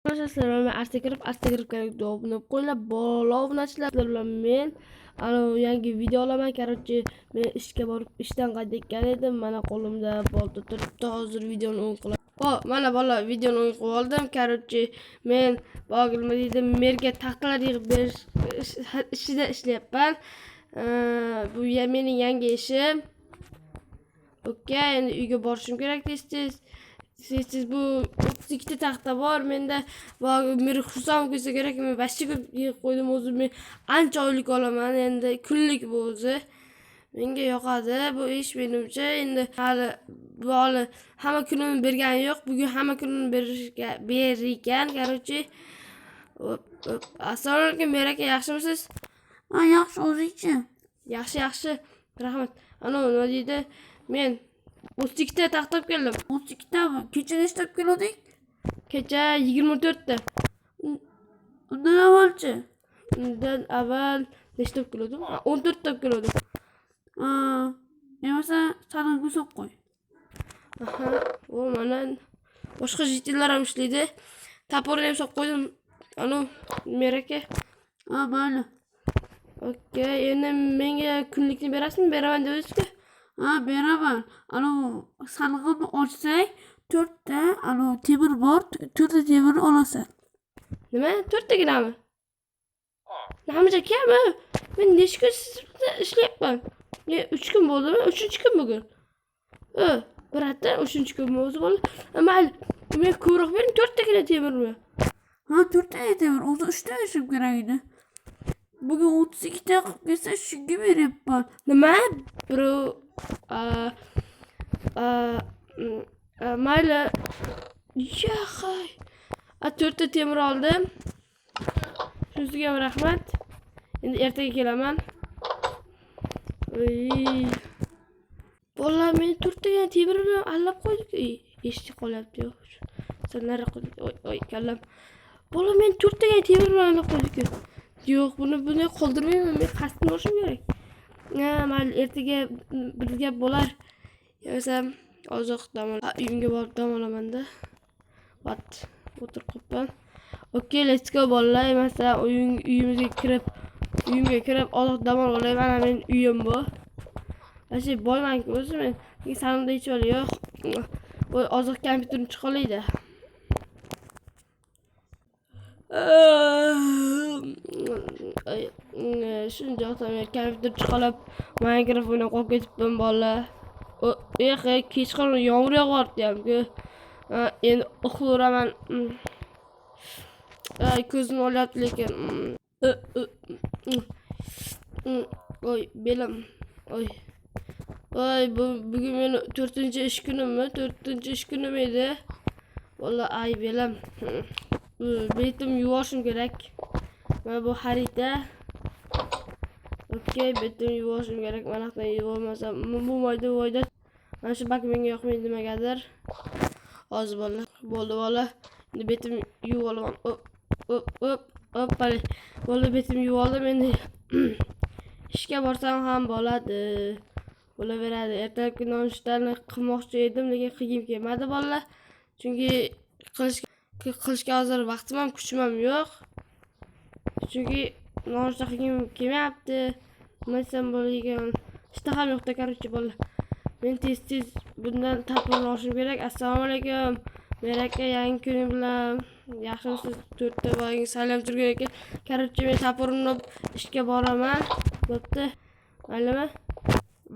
Sizlar bilan arsa kirib, arsa kirib kerak obuna qo'yinglar. Bola obunachilar bilan men anavi yangi video olaman. Короче, men ishga borib, ishdan qaytayotgan edim. Mana qo'limda bolta turibdi. Hozir videoni o'ng qilaman. O, mana bola videoni o'ng qilib oldim. Короче, men bogi nima deydi, merga taxtalar yig'ib berish ishida ishlayapman. Bu mening yangi ishim. Okey, endi uyga borishim kerak tez-tez. Tez-tez bu 32 ta taxta bor menda. Bogi meni xursand kelsa kerak, men вообще ko'p yig'ib qo'ydim o'zim. Men ancha oylik olaman endi, kunlik bu o'zi. Menga yoqadi bu ish menimcha. Endi hali bu hali hamma kunimni bergani yo'q. Bugun hamma kunimni berishga berar. Короче, hop, hop. Assalomu alaykum, Mer aka, yaxshimisiz? Ha, yaxshi, o'zingchi? Yaxshi, yaxshi. Rahmat. Ana nima deydi? Men 32 ta taxta olib keldim. 32 tami? Kecha nechta olib keluvding? Kecha 24 ta. Undan avvalchi? Undan avval nechta olib keluvdim? Ha, 14 ta olib keluvdim. Ha, bo'lmasa sandig'imga solib qo'y. Aha, o mana boshqa житель lar ham ishlaydi. Топор ni ham solib qo'ydim. Anu, Mer aka. Ha, mayli. Okey, endi menga kunlikni berasizmi? Beraman dedingiz-ku. Ha, beraman. Anavi sandig'imni ochsang, to'rtta anavi temir bor, to'rtta temirni olasan. Nima? To'rttaginami? Namicha kami? Men necha kun siz bilan ishlayapman? Ne, 3 kun bo'ldimi? 3-kun bugun. Ö, biratdan 3-kunmi o'zi bo'ldi? Mayli, men ko'proq bering, to'rttagina temirmi? Ha, to'rtta temir, o'zi uchta berishim kerak edi. Bugun 32 ta qilib kelsa, shunga beryapman. Nima? Birov a a mayli. Yaxay. A, to'rtta temir oldim. Shunisiga ham rahmat. Endi ertaga kelaman. Oy. Bolalar meni to'rttagina temir bilan aldab qo'ydi-ku. Ey, eshik qolyapti yo'q. Sal nariroq qo'y. Oy, oy, kallam. Bola meni to'rttagina temir bilan aldab qo'ydi-ku. Yo'q, buni bunday qoldirmayman. Men qasdini olishim kerak. Ha, mayli, ertaga bir gap bo'lar. Bo'lmasam oziq dam ol, uyimga borib dam olaman-da. Vat, o'tirib qolibman. Okey, let's go bolalar. Masalan, uyimizga kirib, uyimga kirib oziq dam olib olay. Mana mening uyim bu. Вообще boyman-ku o'zi men. Lekin sanamda hech balo yo'q. Voy, oziq kompyuterim chiqa olaydi. Ay, shuncha kompyuter chiqarib Minecraft o'ynab qolib ketibman bolalar. Eh, kechqurun yomg'ir yog'yapti hamku. Endi uxlayveraman. Ay, ko'zim olyapti lekin. Oy, belim. Oy. Voy, bu bugun meni to'rtinchi ish kunimmi? To'rtinchi ish kunim edi. Valla, ay, belim. Betim yuvishim kerak. Mana bu xarita. Okey, betim yuvishim kerak. Mana yoqdan yuvolmasam bo'lmaydi, voyda. Mana shu bak menga yoqmaydi nimagadir. Hozir bola, bo'ldi bola. Endi betim yuvib olaman. Op, op, op, op, bo'ldi, betim yuvib oldim. Endi ishga borsam ham bo'ladi. Bo'laveradi. Ertalabki nonushtani qilmoqchi edim, lekin qilgim kelmadi bolalar. Chunki qilishga hozir vaqtim ham, kuchim ham yo'q. Chunki nonushta qilgim kelmayapti. Nima desam bo'ladi ekan? Ishtaham yo'qda, короче, bolalar. Men tez-tez bundan топор ni olishim kerak. Assalomu alaykum. Mer aka, yangi kuning bilan. Yaxshimisiz? To'rtta bolangiz saylanib turgan ekan. Короче, men топор imni olib ishga boraman. Bo'pti. Maylimi?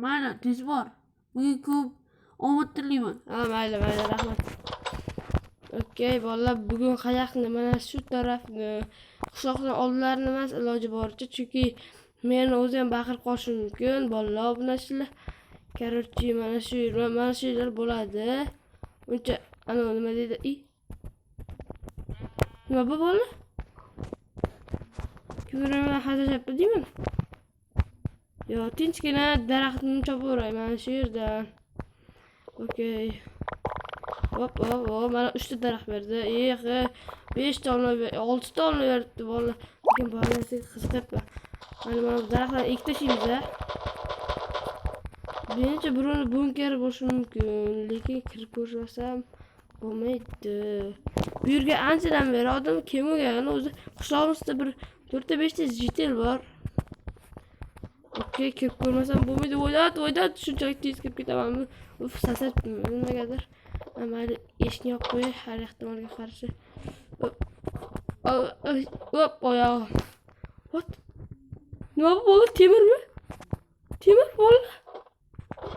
Mayli, tez bor. Bugun ko'p omad tilayman. Ha, mayli, mayli, rahmat. Okey, bolalar, bugun qayoqni? Mana shu tarafni, qishloqni oldilarini emas, iloji boricha, chunki meni o'zi ham baqirib qolishi mumkin, bolalar obunachilar. Короче, mana shu yerlar bo'ladi. Uncha ana nima deydi? I. Nima bu bola? Kim bilan hazillashapti deyman. Yo, tinchgina daraxtni chopaveray mana shu yerdan. Okey. Hop, hop, hop, mana 3 ta daraxt berdi. Eh, 5 ta olma, 6 ta olma beribdi bola. Lekin bu narsaga qiziqyapman. Mana bu daraxtlarni ekib tashlaymiz a. Menimcha birovni bunker bo'lishi mumkin, lekin kirib ko'rmasam Bo'lmaydi. Bu yerga anchadan beri odam kelmagan o'zi. Qishlog'imizda bir 4ta 5ta jitel bor. Okey, kirib ko'rmasam bo'lmaydi. O'ylab, o'ylab shunchalik tez kirib ketamanmi? Uf, sasab nimagadir. Mayli, eshikni yopib qo'yay har ehtimolga qarshi. Hop, oyog'im. What? Nima bu bola? Temirmi? Temir bola.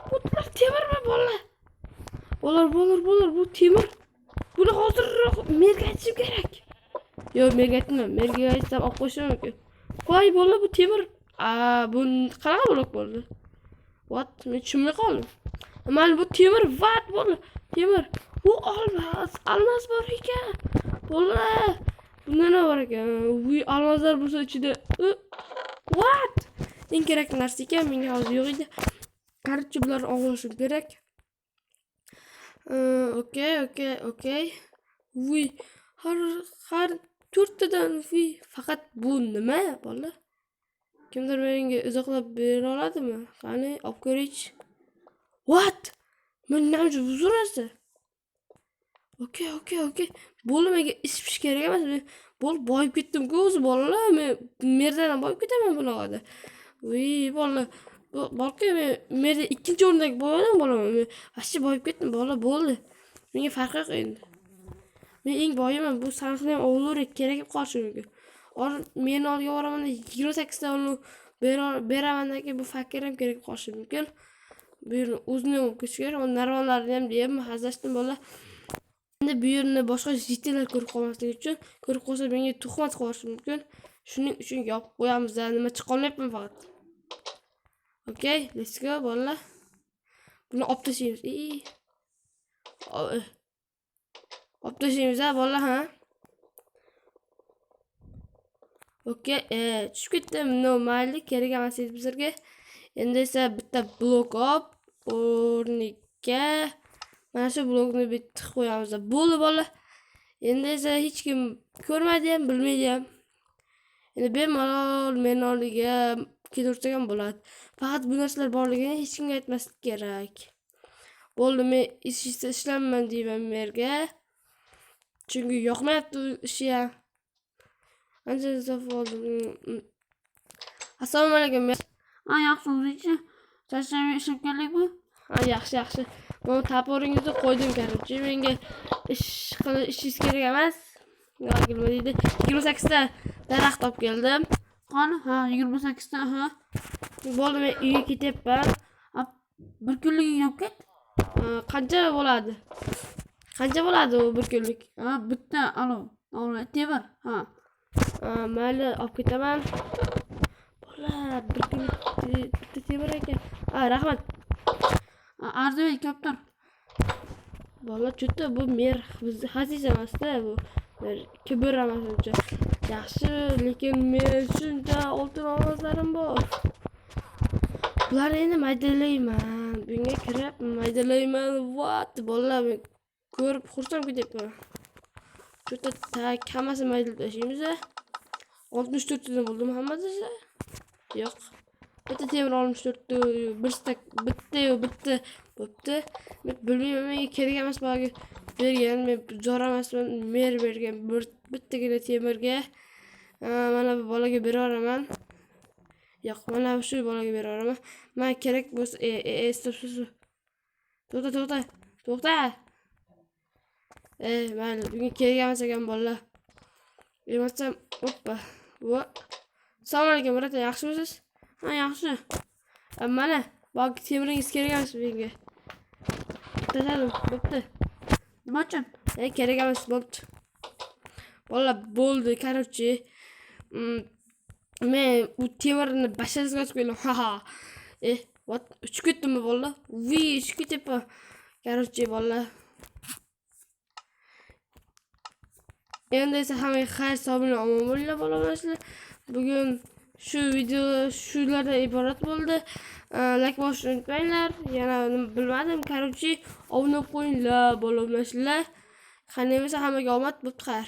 Bu temirmi bola? Bo'lar, bo'lar, bo'lar, bu temir. Buni hozirroq merga aytishim kerak. Yo'q, merga aytma. Merga aytsam olib qo'yishim mumkin. Voy bola, bu temir. A, bu qanaqa blok bo'ldi? What? Men tushunmay qoldim. Mayli, bu temir, what bola? Temir. Bu olmos, almos bor ekan. Bola. Bunda nima bor ekan? Vuy, almoslar bo'lsa ichida. What? Eng kerakli narsa ekan, menga hozir yo'q edi. Короче, bularni olishim kerak. Okey, okey, okey. Vuy, har to'rttadan vuy, faqat bu nima, bola? Kimdir menga izohlab bera oladimi? Qani, olib ko'raychi. What? Men namcha bu narsa. Okey, okey, okey. Bo'ldi, menga ish pish kerak emas. Men bo'ldi, boyib ketdim-ku o'zi bolalar. Men merdan ham boyib ketaman bunaqada. Vuy, bola. Borku, men merda ikkinchi o'rindagi boy odam bo'laman. Men вообще boyib ketdim, bola, bo'ldi. Menga farqi yo'q endi. Men eng boyiman. Bu sandiqni ham olaveray, kerak bo'lib qolishi mumkin. Meni oldiga boraman, 28 ta uni beraman keyin bu fakir ham kerak bo'lib qolishi mumkin. Bu yerni o'zini ham olib ketish kerak. Narvonlarni ham deyapman, hazillashdim bola. Endi bu yerni boshqa jitellar ko'rib qolmasligi uchun, ko'rib qolsa menga tuhmat qilishi mumkin. Shuning uchun yopib qo'yamiz. Nima chiqolmayapman faqat. Okey, let's go bolalar. Buni olib tashlaymiz. Olib tashlaymiz ha bolalar, ha? Okey, tushib ketdim. No, mayli, kerak emas edi bizlarga. Endi esa bitta blok olib, o'rniga mana shu blokni bitta tiqib qo'yamiz. Bo'ldi bola. Endi esa hech kim ko'rmaydi ham, bilmaydi ham. Endi bemalol meni oldiga ketaversak ham bo'ladi. Faqat bu narsalar borligini hech kimga aytmaslik kerak. Bo'ldi, men ishlamayman deyman merga. Chunki yoqmayapti u ishi ham. Ancha insof oldim. Assalomu alaykum. Ha, yaxshi, o'zingchi? Charchamay ishlab keldingmi? Ha, yaxshi, yaxshi. Men toporingizni qo'ydim, короче. Menga ish qilib ishingiz kerak emas. Nima deydi? 28 ta daraxt olib keldim. Qani? Ha, 28 ta, ha. Bo'ldi, men uyga ketyapman. Bir kunligingni olib ket. Qancha bo'ladi? Qancha bo'ladi u bir kunlik? Ha, bitta alo, temir, ha. Mayli, olib ketaman. Bola, bir kunlik bitta temir ekan. Ha, rahmat. Arzimaydi, ko'p tur. Bola, cho'ta bu mer bizni xasis emasda, bu mer kibr emas uncha. Yaxshi, lekin men shuncha oltin olmoshlarim bor. Bularni endi maydalayman. Bunga kirib maydalayman. What? Bolalar, men ko'rib xursand ketyapman. Cho'ta tak hammasini maydalab tashlaymiz. 64 tadan bo'ldimi hammasi? Yo'q. Bitta temir 64 ta, bir stak, bitta-yu bitta bo'pti. Men bilmayman, menga kerak emas boyagi bergan, men zo'r emasman, mer bergan bir bittagina temirga. Mana bu bolaga beraveraman. Yo'q, mana shu bolaga beraveraman. Men kerak bo'lsa, stop, stop, stop. To'xta, to'xta. To'xta. Mayli, bunga kerak emas ekan bolalar. Bermasam, oppa. Va. Assalomu alaykum, brata, yaxshimisiz? Ha, yaxshi. Mana, boyagi temiringiz kerak emas menga. Tashladim, bo'pti. Nima uchun? Kerak emas, bo'pti. Bolalar, bo'ldi, короче. Men u temirni basharasiga otib keldim. Ha ha. What? Uchib ketdimmi bolalar? Vuy, uchib ketyapman. Короче, bolalar. Endi esa hammaga xayr, sog' bo'ling, omon bo'linglar bolalar. Bugun shu video shulardan iborat bo'ldi. Like bosishni unutmanglar. Yana nima bilmadim. Короче, obuna qo'yinglar, bolalar. Qanday bo'lsa hammaga omad, bo'pti, xayr.